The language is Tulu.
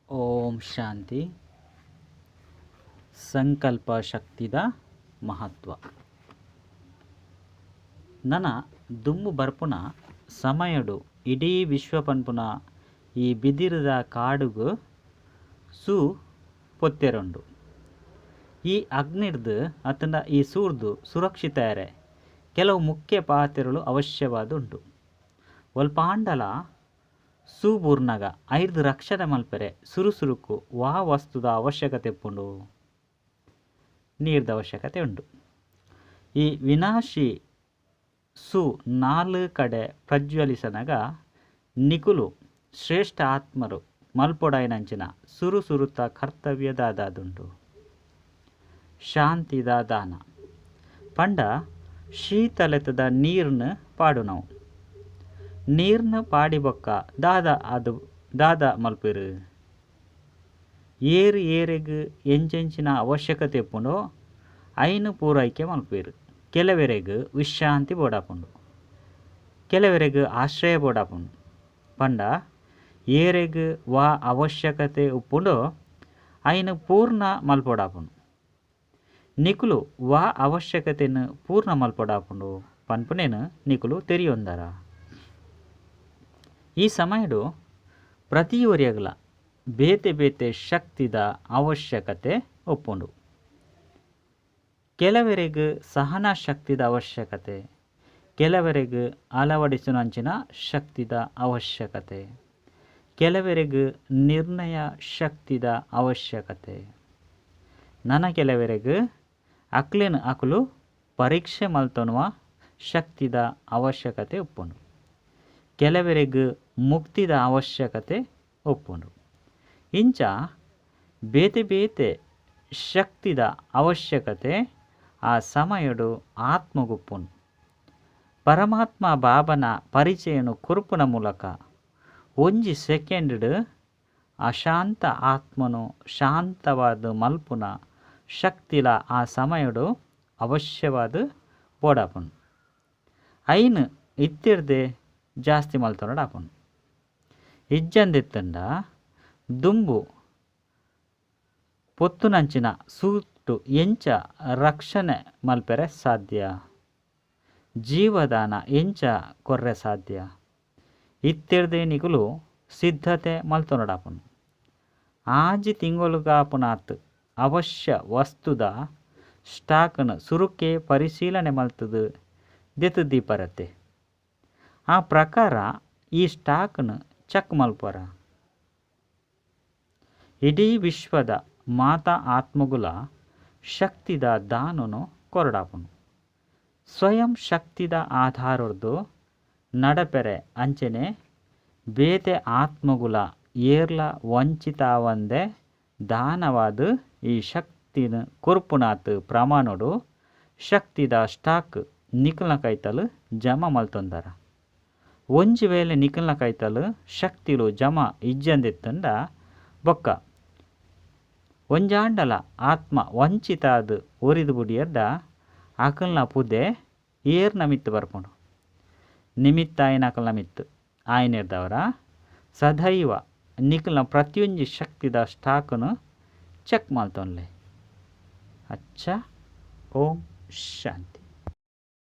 ಓಂ ಶಾಂತಿ. ಸಂಕಲ್ಪ ಶಕ್ತಿದ ಮಹತ್ವ. ನನ ದುಂಬು ಬರ್ಪುನ ಸಮಯಡು ಇಡೀ ವಿಶ್ವ ಪನ್ಪುನ ಈ ಬಿದಿರದ ಕಾಡುಗು ಸೂ ಪೊತ್ತೆರುಂಡು. ಈ ಅಗ್ನಿರ್ದ್ ಅತ್ತಂಡ ಈ ಸೂರ್ದು ಸುರಕ್ಷಿತ ಎರೆ ಕೆಲವು ಮುಖ್ಯ ಪಾತ್ರಗಳು ಅವಶ್ಯವಾದುಂಡು. ಒಲ್ಪಾಂಡಲ ಸೂ ಬೂರ್ನಗ ಐರ್ದ್ ರಕ್ಷಣೆ ಮಲ್ಪೆರೆ ಸುರು ಸುರುಕು ವಾ ವಸ್ತುದ ಅವಶ್ಯಕತೆ ಉಪ್ಪುಂಡು? ನೀರ್ದ ಅವಶ್ಯಕತೆ ಉಂಡು. ಈ ವಿನಾಶಿ ಸೂ ನಾಲ್ ಕಡೆ ಪ್ರಜ್ವಲಿಸನಗ ನಿಕುಲು ಶ್ರೇಷ್ಠ ಆತ್ಮರು ಮಲ್ಪೊಡಾಯಿನಂಚಿನ ಸುರು ಸುರುತ ಕರ್ತವ್ಯ ದಾದಾದುಂಡು? ಶಾಂತಿದ ದಾನ ಪಂಡ ಶೀತಲತದ ನೀರ್ನ ಪಾಡುನವು. ನೀರ್ನ ಪಾಡಿಬೊಕ್ಕ ದಾದ ಅದು ದಾದ ಮಲ್ಪೆರು? ಏರು ಏರೆಗ್ ಎಂಚೆಂಚಿನ ಅವಶ್ಯಕತೆ ಉಪ್ಪುಂಡೋ ಐನು ಪೂರೈಕೆ ಮಲ್ಪೆರು. ಕೆಲವರೆಗ್ ವಿಶ್ರಾಂತಿ ಬೋಡಾಪುಂಡು, ಕೆಲವರೆಗ್ ಆಶ್ರಯ ಬೋಡಾಪುಂಡು. ಪಂಡ ಏರೆಗ್ ವಾ ಅವಶ್ಯಕತೆ ಉಪ್ಪುಂಡೋ ಐನು ಪೂರ್ಣ ಮಲ್ಪೊಡಾಪುಂಡು. ನಿಕುಲು ವಾ ಅವಶ್ಯಕತೆಯನ್ನು ಪೂರ್ಣ ಮಲ್ಪೊಡಾಪುಂಡು ಪನ್ಪುನೇನು ನಿಕುಲು ತೆರಿಯೊಂದರ. ಈ ಸಮಯಡು ಪ್ರತಿಯೊರಿಯಗ್ಲ ಬೇತೆ ಬೇತೆ ಶಕ್ತಿದ ಅವಶ್ಯಕತೆ ಉಪ್ಪುಂಡು. ಕೆಲವರೆಗ್ ಸಹನಾ ಶಕ್ತಿದ ಅವಶ್ಯಕತೆ, ಕೆಲವರೆಗ್ ಅಳವಡಿಸುವಂಚಿನ ಶಕ್ತಿದ ಅವಶ್ಯಕತೆ, ಕೆಲವರೆಗ್ ನಿರ್ಣಯ ಶಕ್ತಿದ ಅವಶ್ಯಕತೆ, ನನ ಕೆಲವರೆಗ್ ಅಕ್ಲೆನ್ ಅಕುಲು ಪರೀಕ್ಷೆ ಮಲ್ತೊನುವ ಶಕ್ತಿದ ಅವಶ್ಯಕತೆ ಉಪ್ಪುಂಡು, ಕೆಲವರೆಗ್ ಮುಕ್ತಿದ ಅವಶ್ಯಕತೆ ಉಪ್ಪುಂಡು. ಇಂಚ ಬೇತೆ ಬೇತೆ ಶಕ್ತಿದ ಅವಶ್ಯಕತೆ ಆ ಸಮಯಡು ಆತ್ಮಗುಪ್ಪುಂಡು. ಪರಮಾತ್ಮ ಬಾಬನ ಪರಿಚಯನು ಕೊರ್ಪುನ ಮೂಲಕ ಒಂಜಿ ಸೆಕೆಂಡ್ ಅಶಾಂತ ಆತ್ಮನು ಶಾಂತವಾದ ಮಲ್ಪುನ ಶಕ್ತಿಲ ಆ ಸಮಯಡು ಅವಶ್ಯವಾದ ಬೋಡಾಪುಂಡು. ಐನು ಇತ್ತಿರ್ದೆ ಜಾಸ್ತಿ ಮಲ್ತೊನಡಾಪುಂಡು. ಇಜ್ಜಂದಿತ್ತಂಡ ದುಂಬು ಪೊತ್ತುನಂಚಿನ ಸೂಟು ಎಂಚ ರಕ್ಷಣೆ ಮಲ್ಪೆರೆ ಸಾಧ್ಯ? ಜೀವದಾನ ಎಂಚ ಕೊರ್ರೆ ಸಾಧ್ಯ? ಇತ್ತಿರ್ದೆ ನಿಕುಲು ಸಿದ್ಧತೆ ಮಲ್ತೊನಡಾಪುಂಡು. ಆಜಿ ತಿಂಗೊಳುಗಾಪುನಾತ್ ಅವಶ್ಯ ವಸ್ತುದ ಸ್ಟಾಕ್ನು ಸುರುಕೆ ಪರಿಶೀಲನೆ ಮಲ್ತದು ದೆತ್ತು ದೀಪರತೆ. ಆ ಪ್ರಕಾರ ಈ ಸ್ಟಾಕ್ನು ಚೆಕ್ ಮಲ್ಪರ. ಇಡೀ ವಿಶ್ವದ ಮಾತಾ ಆತ್ಮಗುಲ ಶಕ್ತಿದ ದಾನನು ಕೊರಡಾಪುಂಡು. ಸ್ವಯಂ ಶಕ್ತಿದ ಆಧಾರದ್ದು ನಡಪೆರೆ ಅಂಚನೆ ಬೇತೆ ಆತ್ಮಗುಲ ಏರ್ಲ ವಂಚಿತಾವಂದೆ ದಾನವಾದ ಈ ಶಕ್ತಿನ ಕೊರ್ಪುನಾತ್ ಪ್ರಮಾಣಡು ಶಕ್ತಿದ ಸ್ಟಾಕ್ ನಿಕಲ್ನ ಕೈತಲು ಜಮಾ ಮಲ್ತೊಂದರ. ಒಂಜಿ ವೇಳೆ ನಿಕಲ್ನ ಕೈತಲು ಶಕ್ತಿಲು ಜಮಾ ಇಜ್ಜಂದಿತ್ತಂಡ ಬೊಕ್ಕ ಒಂಜಾಂಡಲ ಆತ್ಮ ವಂಚಿತಾದ ಒರಿದು ಬುಡಿಯರ್ಡ ಅಕಲ್ನ ಪುದೆ ಏರ್ನ ಮಿತ್ತು ಬರ್ಪುಂಡು, ನಿಮಿತ್ತ ಆಯಿನ ಅಕಲ್ನ ಮಿತ್ತು ಆಯ್ನಿರ್ದವರ ಸದೈವ ನಿಕಲ್ನ ಪ್ರತಿಯೊಂಜಿ ಶಕ್ತಿದ ಸ್ಟಾಕನ್ನು ಚೆಕ್ ಮಲ್ತೊನ್ಲೆ. ಅಚ್ಚ, ಓಂ ಶಾಂತಿ.